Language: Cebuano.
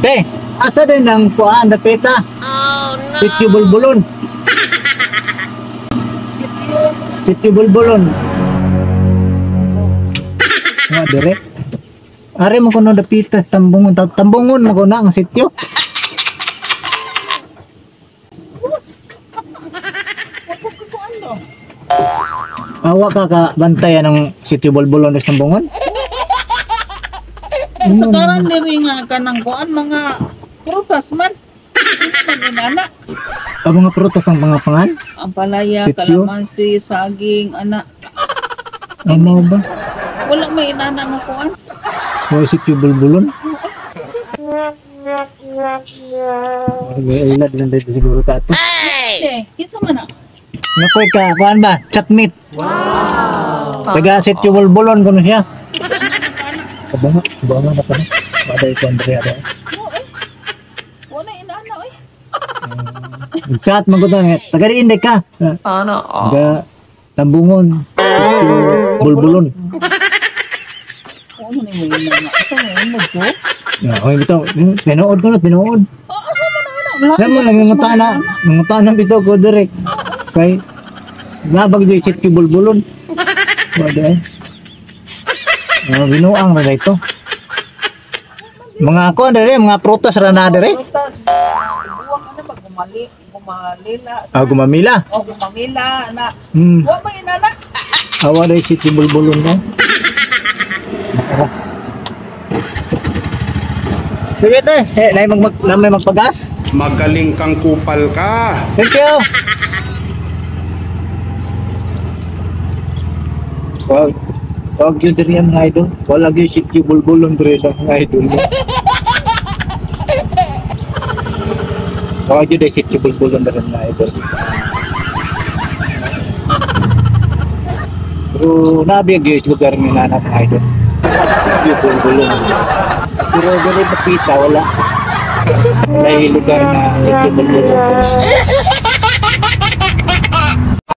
Te, asa din ang kuan dapita? Oh no. Sitio Bulbulon. Sitio Bulbulon. Nga dire. Are mo kuno dapita sa Tambungon, Tambungon mo kuno ang sitio. Awa ka ka bantayan ng Sitio Bulbulon sa Tambungon? Sagaran diri nga kanang kuan mga prutas man. Hindi man inana. Ang mga prutas ang mga pangan? Ang palaya, Sitio? Kalamansi, saging, ana. Ano ba? Wala may inana nga kuan. May Sitio Bulbulon? Ay, ilad lang dito siguro ka ato. Eh, kinsa man na? Nakoy ka, kuan ba? Chatmate. Wow! Taga Sitio Bulbulon kuno siya. Kabanga, kabanga na pa. Baday ko ang diri ada. Oo eh. Wala inana oy. Chat man ko to. Taga diin ka. Sana all. Taga Tambungon. Sitio Bulbulon. Oo man ni inana. Ito mo ko. Ya, oy bitaw, tinuod ko no, tinuod. Oh, asa man na ina? Yan mo lang nangutana, nangutana bitaw ko direk. Kay nabag di Sitio Bulbulon. Wala eh. Oh, binuang na dito. Mga ako dire, mga prutas ra na dire. Prutas. Uwak ana ba gumali, gumalila. Ah, gumamila. Oh, gumamila na. Wa may inana. Awa dai Sitio Bulbulon no. Sige te, eh, nay mag, mag na may magpagas. Magaling kang kupal ka. Thank you. Wag, wag yun diri ang mga idol. Wala gyud Sitio Bulbulon diri sa mga idol. Wag yun diri Sitio Bulbulon diri mga idol. Pero nabi gyud lugar ni nana mga idol. Sitio Bulbulon. Pero diri mapita wala. Wala yung lugar na Sitio Bulbulon.